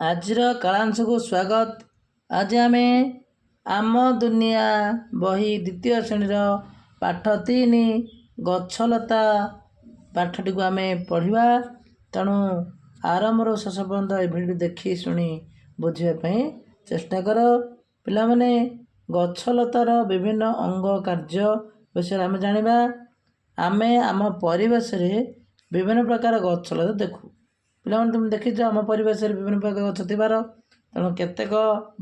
ଆଜିର କାଳାଂଶକୁ ସ୍ୱାଗତ। ଆଜି ଆମେ ଆମ ଦୁନିଆ ବହି ଦ୍ୱିତୀୟ ଶ୍ରେଣୀର ପାଠ 3 ଗଛଲତା ପାଠଟିକୁ ଆମେ ପଢ଼ିବା। ତେଣୁ ଆରମ୍ଭରୁ ଶେଷ ପର୍ଯ୍ୟନ୍ତ ଏ ଭିଡ଼ିଓ ଦେଖି ଶୁଣି ବୁଝିବା ପାଇଁ ଚେଷ୍ଟା କର। ପିଲାମାନେ, ଗଛଲତାର ବିଭିନ୍ନ ଅଙ୍ଗ କାର୍ଯ୍ୟ ବିଷୟରେ ଆମେ ଜାଣିବା। ଆମେ ଆମ ପରିବେଶରେ ବିଭିନ୍ନ ପ୍ରକାର ଗଛଲତା ଦେଖୁ। ପିଲାମାନେ, ତୁମେ ଦେଖିଛ ଆମ ପରିବେଶରେ ବିଭିନ୍ନ ପ୍ରକାର ଗଛ ଥିବାର। ତେଣୁ କେତେକ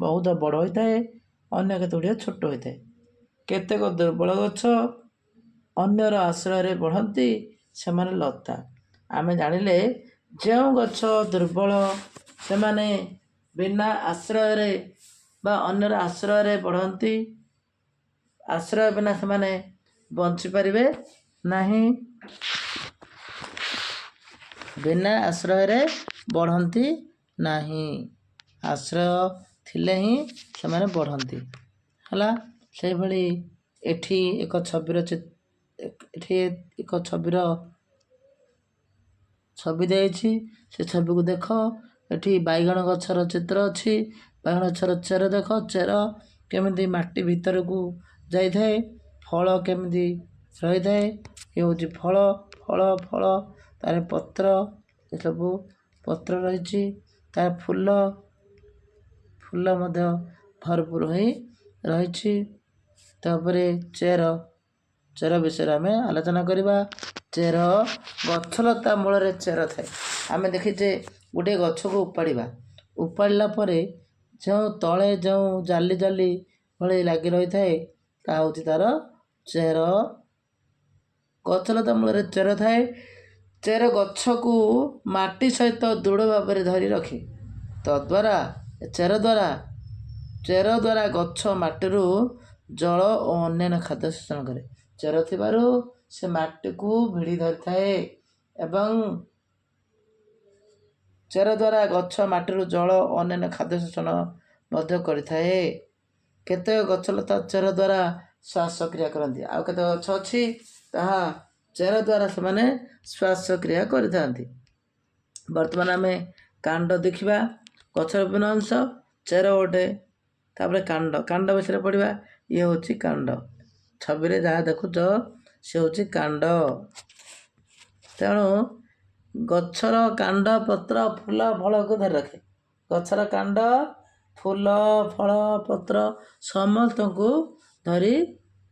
ବହୁତ ବଡ଼ ହୋଇଥାଏ, ଅନ୍ୟ କେତେ ଗୁଡ଼ିଏ ଛୋଟ ହୋଇଥାଏ। କେତେକ ଦୁର୍ବଳ ଗଛ ଅନ୍ୟର ଆଶ୍ରୟରେ ବଢ଼ନ୍ତି, ସେମାନେ ଲତା। ଆମେ ଜାଣିଲେ ଯେଉଁ ଗଛ ଦୁର୍ବଳ, ସେମାନେ ବିନା ଆଶ୍ରୟରେ ବା ଅନ୍ୟର ଆଶ୍ରୟରେ ବଢ଼ନ୍ତି। ଆଶ୍ରୟ ବିନା ସେମାନେ ବଞ୍ଚିପାରିବେ ନାହିଁ, ବିନା ଆଶ୍ରୟରେ ବଢ଼ନ୍ତି ନାହିଁ। ଆଶ୍ରୟ ଥିଲେ ହିଁ ସେମାନେ ବଢ଼ନ୍ତି। ହେଲା, ସେଇଭଳି ଏଠି ଏକ ଛବିର, ଏଠି ଏକ ଛବିର ଛବି ଦିଆଯାଇଛି। ସେ ଛବିକୁ ଦେଖ। ଏଠି ବାଇଗଣ ଗଛର ଚିତ୍ର ଅଛି। ବାଇଗଣ ଗଛର ଚେର ଦେଖ। ଚେର କେମିତି ମାଟି ଭିତରକୁ ଯାଇଥାଏ, ଫଳ କେମିତି ରହିଥାଏ। ଇଏ ହେଉଛି ଫଳ, ଫଳ, ଫଳ। ତାର ପତ୍ର, ଏସବୁ ପତ୍ର ରହିଛି। ତାର ଫୁଲ, ଫୁଲ ମଧ୍ୟ ଭରପୁର ହୋଇ ରହିଛି। ତାପରେ ଚେର, ଚେର ବିଷୟରେ ଆମେ ଆଲୋଚନା କରିବା। ଚେର, ଗଛଲତା ମୂଳରେ ଚେର ଥାଏ। ଆମେ ଦେଖିଛେ, ଗୋଟିଏ ଗଛକୁ ଉପାଡ଼ିବା, ଉପାଡ଼ିଲା ପରେ ଯେଉଁ ତଳେ ଯେଉଁ ଜାଲି ଜାଲି ଭଳି ଲାଗି ରହିଥାଏ, ତାହା ହେଉଛି ତା'ର ଚେର। ଗଛଲତା ମୂଳରେ ଚେର ଥାଏ। ଚେର ଗଛକୁ ମାଟି ସହିତ ଦୃଢ଼ ଭାବରେ ଧରି ରଖେ। ତଦ୍ୱାରା ଚେର ଦ୍ୱାରା ଗଛ ମାଟିରୁ ଜଳ ଓ ଅନ୍ୟାନ୍ୟ ଖାଦ୍ୟ ଶୋଷଣ କରେ। ଚେର ଥିବାରୁ ସେ ମାଟିକୁ ଭିଡ଼ି ଧରିଥାଏ ଏବଂ ଚେର ଦ୍ୱାରା ଗଛ ମାଟିରୁ ଜଳ ଓ ଅନ୍ୟାନ୍ୟ ଖାଦ୍ୟ ଶୋଷଣ ମଧ୍ୟ କରିଥାଏ। କେତେକ ଗଛଲତା ଚେର ଦ୍ୱାରା ଶ୍ୱାସକ୍ରିୟା କରନ୍ତି। ଆଉ କେତେକ ଗଛ ଅଛି, ତାହା ଚେର ଦ୍ୱାରା ସେମାନେ ଶ୍ୱାସକ୍ରିୟା କରିଥାନ୍ତି। ବର୍ତ୍ତମାନ ଆମେ କାଣ୍ଡ ଦେଖିବା। ଗଛର ବିଭିନ୍ନ ଅଂଶ, ଚେର ଗୋଟେ, ତାପରେ କାଣ୍ଡ। କାଣ୍ଡ ବିଷୟରେ ପଢ଼ିବା। ଇଏ ହେଉଛି କାଣ୍ଡ। ଛବିରେ ଯାହା ଦେଖୁଛ, ସେ ହେଉଛି କାଣ୍ଡ। ତେଣୁ ଗଛର କାଣ୍ଡ ପତ୍ର ଫୁଲ ଫଳକୁ ଧରି ରଖେ। ଗଛର କାଣ୍ଡ ଫୁଲ ଫଳ ପତ୍ର ସମସ୍ତଙ୍କୁ ଧରି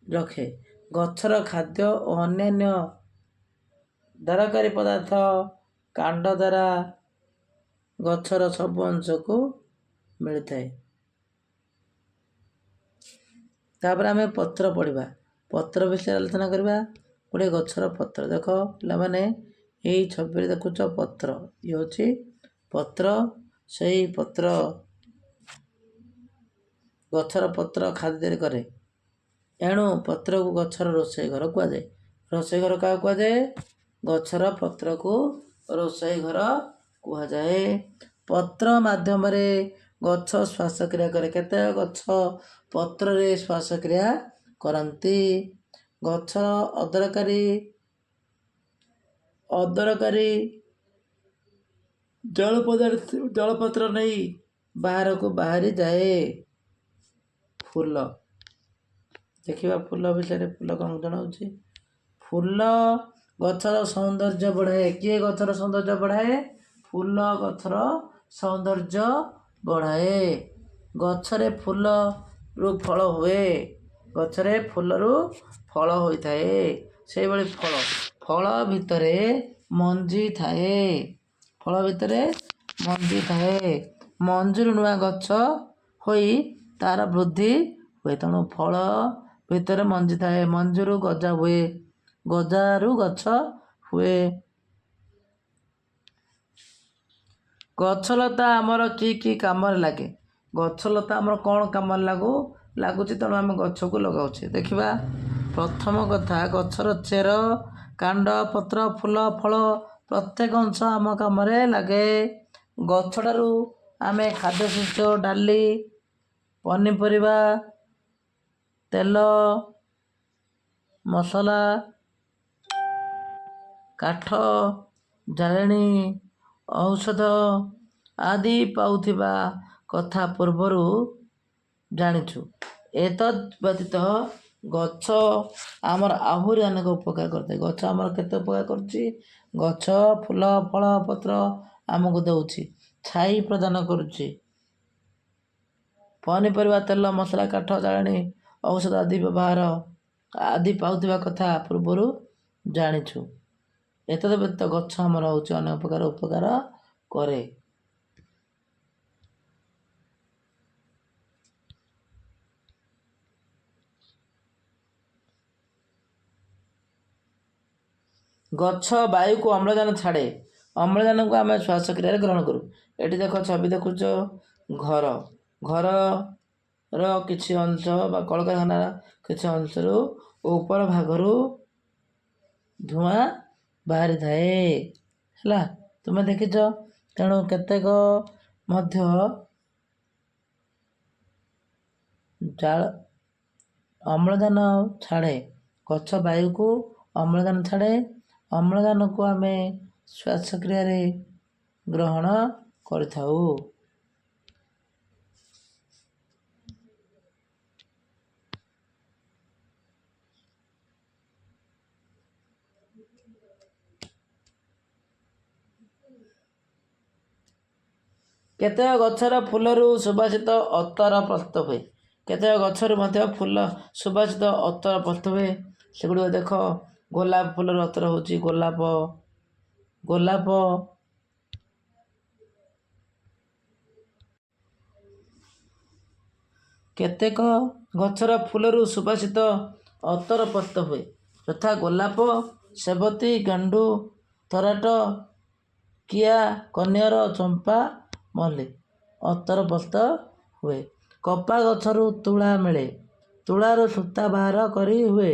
ରଖେ। ଗଛର ଖାଦ୍ୟ ଓ ଅନ୍ୟାନ୍ୟ ଦରକାରୀ ପଦାର୍ଥ କାଣ୍ଡ ଦ୍ୱାରା ଗଛର ସବୁ ଅଂଶକୁ ମିଳିଥାଏ। ତାପରେ ଆମେ ପତ୍ର ପଢ଼ିବା। ପତ୍ର ବିଷୟରେ ଆଲୋଚନା କରିବା। ଗୋଟିଏ ଗଛର ପତ୍ର ଦେଖ ପିଲାମାନେ। ଏଇ ଛବିରେ ଦେଖୁଛ ପତ୍ର। ଇଏ ହେଉଛି ପତ୍ର। ସେଇ ପତ୍ର, ଗଛର ପତ୍ର ଖାଦ୍ୟ ତିଆରି କରେ। ଏଣୁ ପତ୍ରକୁ ଗଛର ରୋଷେଇ ଘର କୁହାଯାଏ। ରୋଷେଇ ଘର କାହାକୁ କୁହାଯାଏ? ଗଛର ପତ୍ରକୁ ରୋଷେଇ ଘର କୁହାଯାଏ। ପତ୍ର ମାଧ୍ୟମରେ ଗଛ ଶ୍ୱାସକ୍ରିୟା କରେ। କେତେକ ଗଛ ପତ୍ରରେ ଶ୍ୱାସକ୍ରିୟା କରନ୍ତି। ଗଛର ଅଦରକାରୀ ଜଳ ପଦାର୍ଥ ଜଳପତ୍ର ନେଇ ବାହାରକୁ ବାହାରି ଯାଏ। ଫୁଲ ଦେଖିବା। ଫୁଲ ବିଷୟରେ, ଫୁଲ କ'ଣ ଜଣାଉଛି? ଫୁଲ ଗଛର ସୌନ୍ଦର୍ଯ୍ୟ ବଢ଼ାଏ। କିଏ ଗଛର ସୌନ୍ଦର୍ଯ୍ୟ ବଢ଼ାଏ? ଫୁଲ ଗଛର ସୌନ୍ଦର୍ଯ୍ୟ ବଢ଼ାଏ। ଗଛରେ ଫୁଲରୁ ଫଳ ହୁଏ। ଗଛରେ ଫୁଲରୁ ଫଳ ହୋଇଥାଏ। ସେଇଭଳି ଫଳ, ଫଳ ଭିତରେ ମଞ୍ଜି ଥାଏ। ଫଳ ଭିତରେ ମଞ୍ଜି ଥାଏ। ମଞ୍ଜିରୁ ନୂଆ ଗଛ ହୋଇ ତାର ବୃଦ୍ଧି ହୁଏ। ତେଣୁ ଫଳ ଭିତରେ ମଞ୍ଜି ଥାଏ, ମଞ୍ଜିରୁ ଗଜା ହୁଏ, ଗଜାରୁ ଗଛ ହୁଏ। ଗଛଲତା ଆମର କି କି କାମରେ ଲାଗେ? ଗଛଲତା ଆମର କ'ଣ କାମରେ ଲାଗୁଛି? ତେଣୁ ଆମେ ଗଛକୁ ଲଗାଉଛେ। ଦେଖିବା। ପ୍ରଥମ କଥା, ଗଛର ଚେର, କାଣ୍ଡ, ପତ୍ର, ଫୁଲ, ଫଳ ପ୍ରତ୍ୟେକ ଅଂଶ ଆମ କାମରେ ଲାଗେ। ଗଛଠାରୁ ଆମେ ଖାଦ୍ୟଶସ୍ୟ, ଡାଲି, ପନିପରିବା, ତେଲ ମସଲା, କାଠ, ଜାଳେଣୀ, ଔଷଧ, ଆଦି ପାଉଥିବା କଥା ପୂର୍ବରୁ ଜାଣିଛୁ। ଏତଦ୍ ବ୍ୟତୀତ ଗଛ ଆମର ଆହୁରି ଅନେକ ଉପକାର କରିଥାଏ। ଗଛ ଆମର କେତେ ଉପକାର କରୁଛି? ଗଛ ଫୁଲ, ଫଳ, ପତ୍ର ଆମକୁ ଦେଉଛି, ଛାଇ ପ୍ରଦାନ କରୁଛି, ପନିପରିବା, ତେଲ, ମସଲା, କାଠ, ଜାଳେଣୀ, ଔଷଧ ଆଦି ବ୍ୟବହାର ଆଦି ପାଉଥିବା କଥା ପୂର୍ବରୁ ଜାଣିଛୁ। ଏତଦ୍ ବ୍ୟତୀତ ଗଛ ଆମର ହେଉଛି ଅନେକ ପ୍ରକାର ଉପକାର କରେ। ଗଛ ବାୟୁକୁ ଅମ୍ଳଜାନ ଛାଡ଼େ, ଅମ୍ଳଜାନକୁ ଆମେ ଶ୍ୱାସକ୍ରିୟାରେ ଗ୍ରହଣ କରୁ। ଏଠି ଦେଖ, ଛବି ଦେଖୁଛ, ଘର, ଘରର କିଛି ଅଂଶ ବା କଳକାରଖାନାର କିଛି ଅଂଶରୁ ଉପର ଭାଗରୁ ଧୂଆଁ ବାହାରିଥାଏ, ହେଲା, ତୁମେ ଦେଖିଛ। ତେଣୁ କେତେକ ମଧ୍ୟ ଜାଳ ଅମ୍ଳଜାନ ଛାଡ଼େ। ଗଛ ବାୟୁକୁ ଅମ୍ଳଜାନ ଛାଡ଼େ, ଅମ୍ଳଜାନକୁ ଆମେ ଶ୍ୱାସକ୍ରିୟାରେ ଗ୍ରହଣ କରିଥାଉ। କେତେକ ଗଛର ଫୁଲରୁ ସୁବାସିତ ଅତର ପ୍ରସ୍ତୁତ ହୁଏ। କେତେକ ଗଛରୁ ମଧ୍ୟ ଫୁଲ ସୁବାସିତ ଅତର ପ୍ରସ୍ତୁତ ହୁଏ। ସେଗୁଡ଼ିକ ଦେଖ, ଗୋଲାପ ଫୁଲର ଅତର ହେଉଛି ଗୋଲାପ, ଗୋଲାପ। କେତେକ ଗଛର ଫୁଲରୁ ସୁବାସିତ ଅତର ପ୍ରସ୍ତୁତ ହୁଏ, ଯଥା ଗୋଲାପ, ସେବତୀ, ଗେଣ୍ଡୁ, ତରାଟ, କିଆ, କନିଅର, ଚମ୍ପା, ମଲ୍ଲି ଅତର ପ୍ରସ୍ତୁତ ହୁଏ। କପା ଗଛରୁ ତୁଳା ମିଳେ, ତୁଳାରୁ ସୂତା ବାହାର କରି ହୁଏ।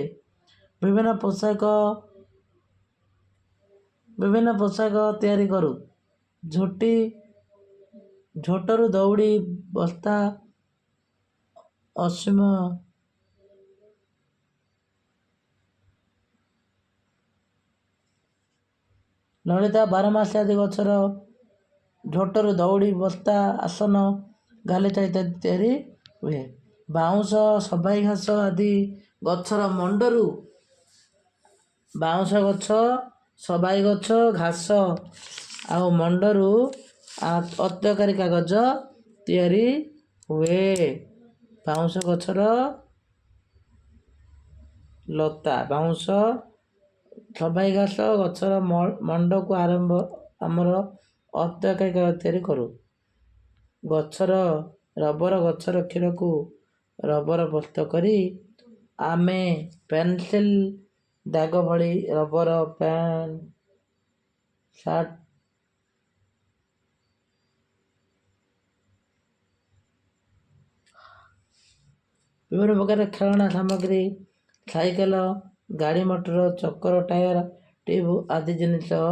ବିଭିନ୍ନ ପୋଷାକ ତିଆରି କରୁ। ଝୋଟି, ଝୋଟରୁ ଦଉଡ଼ି, ବସ୍ତା, ଅସୀମ ଲଳିତା, ବାରମାସୀ ଆଦି ଗଛର ଝୋଟରୁ ଦଉଡ଼ି, ବସ୍ତା, ଆସନ, ଗାଲିଚା ଇତ୍ୟାଦି ତିଆରି ହୁଏ। ବାଉଁଶ, ସବାଇ ଘାସ ଆଦି ଗଛର ମଣ୍ଡରୁ, ବାଉଁଶ ଗଛ, ସବାଇ ଗଛ, ଘାସ ଆଉ ମଣ୍ଡରୁ ଅତ୍ୟକାରୀ କାଗଜ ତିଆରି ହୁଏ। ବାଉଁଶ ଗଛର ଲତା, ବାଉଁଶ, ସବାଇ ଘାସ ଗଛର ମଣ୍ଡକୁ ଆରମ୍ଭ ଆମର ଅତ୍ୟକାରୀ କାଗଜ ତିଆରି କରୁ। ଗଛର ରବର, ଗଛର କ୍ଷୀରକୁ ରବର ପ୍ରସ୍ତୁତ କରି ଆମେ ପେନସିଲ୍ ଦାଗ ଭଳି ରବର, ପ୍ୟାଣ୍ଟ, ସାର୍ଟ, ବିଭିନ୍ନ ପ୍ରକାର ଖେଳଣା ସାମଗ୍ରୀ, ସାଇକେଲ, ଗାଡ଼ି ମଟର ଚକର ଟାୟାର, ଟ୍ୟୁବ୍ ଆଦି ଜିନିଷ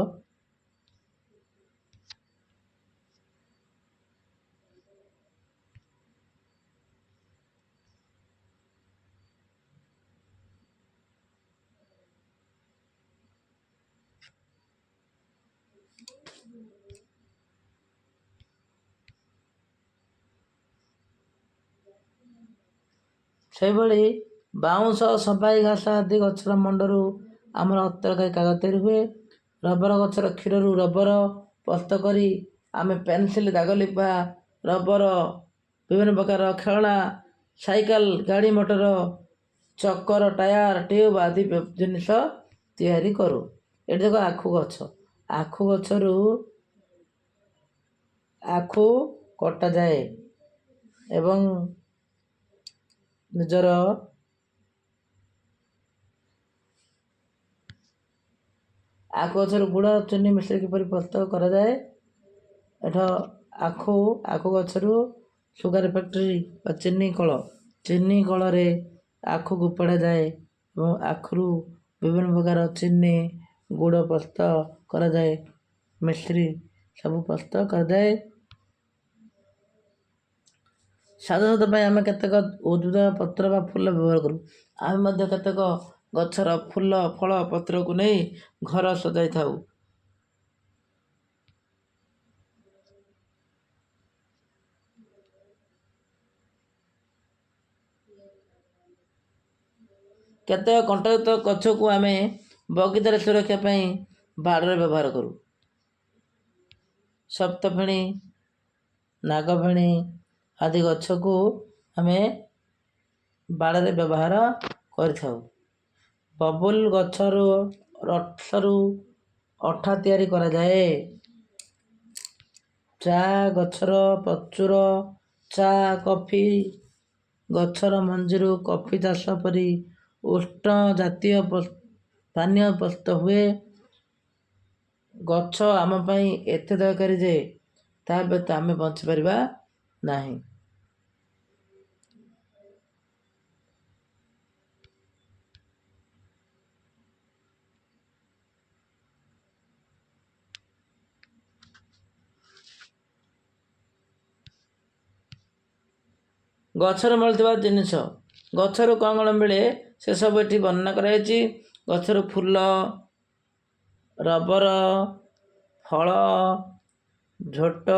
ସେହିଭଳି ବାଉଁଶ, ସବାଇ ଘାସ ଆଦି ଗଛର ମଣ୍ଡରୁ ଆମର ଅତରକାରୀ କାଗଜ ତିଆରି ହୁଏ। ରବର ଗଛର କ୍ଷୀରରୁ ରବର ପ୍ରସ୍ତୁତ କରି ଆମେ ପେନସିଲ୍, ଦାଗ ଲିପା ରବର, ବିଭିନ୍ନ ପ୍ରକାର ଖେଳଣା, ସାଇକେଲ, ଗାଡ଼ି ମଟର ଚକର ଟାୟାର, ଟ୍ୟୁବ୍ ଆଦି ଜିନିଷ ତିଆରି କରୁ। ଏଠି ଦେଖ, ଆଖୁ ଗଛ। ଆଖୁ ଗଛରୁ ଆଖୁ କଟାଯାଏ ଏବଂ ନିଜର ଆଖୁ ଗଛରୁ ଗୁଡ଼, ଚିନି ମିଶ୍ରି କିପରି ପ୍ରସ୍ତୁତ କରାଯାଏ। ଏଠ ଆଖୁ ଗଛରୁ ସୁଗାର ଫ୍ୟାକ୍ଟ୍ରି ବା ଚିନି କଳ, ଚିନି କଳରେ ଆଖୁକୁ ପେଡ଼ାଯାଏ ଏବଂ ଆଖୁରୁ ବିଭିନ୍ନ ପ୍ରକାର ଚିନି, ଗୁଡ଼ ପ୍ରସ୍ତୁତ କରାଯାଏ, ମିଶ୍ରି ସବୁ ପ୍ରସ୍ତୁତ କରାଯାଏ। ସାଜସଜ୍ଜା ପାଇଁ ଆମେ କେତେକ ଉଦ୍ଭିଦ ପତ୍ର ବା ଫୁଲ ବ୍ୟବହାର କରୁ। ଆମେ ମଧ୍ୟ କେତେକ ଗଛର ଫୁଲ, ଫଳ, ପତ୍ରକୁ ନେଇ ଘର ସଜାଇଥାଉ। କେତେକ କଣ୍ଟାଯୁକ୍ତ ଗଛକୁ ଆମେ ବଗିଚାରେ ସୁରକ୍ଷା ପାଇଁ ବାଡ଼ରେ ବ୍ୟବହାର କରୁ। ସପ୍ତଫେଣୀ, ନାଗଫେଣୀ ଆଦି ଗଛକୁ ଆମେ ବାଡ଼ରେ ବ୍ୟବହାର କରିଥାଉ। ବବୁଲ ଗଛରୁ ରସରୁ ଅଠା ତିଆରି କରାଯାଏ। ଚା ଗଛର ପ୍ରଚୁର ଚା, କଫି ଗଛର ମଞ୍ଜିରୁ କଫି ଚାଷ ପରି ଉଷ୍ଣ ଜାତୀୟ ପାନୀୟ ପ୍ରସ୍ତୁତ ହୁଏ। ଗଛ ଆମ ପାଇଁ ଏତେ ଦରକାରୀ ଯେ ତା ବ୍ୟତୀତ ଆମେ ବଞ୍ଚିପାରିବା ନାହିଁ। ଗଛରୁ ମିଳୁଥିବା ଜିନିଷ, ଗଛରୁ କ'ଣ କ'ଣ ମିଳେ, ସେସବୁ ଏଠି ବର୍ଣ୍ଣନା କରାଯାଇଛି। ଗଛରୁ ଫୁଲ, ରବର, ଫଳ, ଝୋଟ,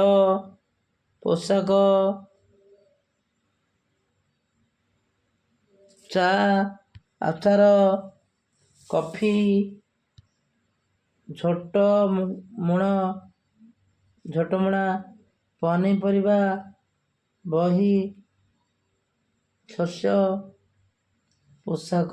ପୋଷାକ, ଚା, ଆଚାର, କଫି, ଝୋଟ ମୁଣ, ଝୋଟମୁଣା, ପନିପରିବା, ବହି, ଶସ୍ୟ, ପୋଷାକ।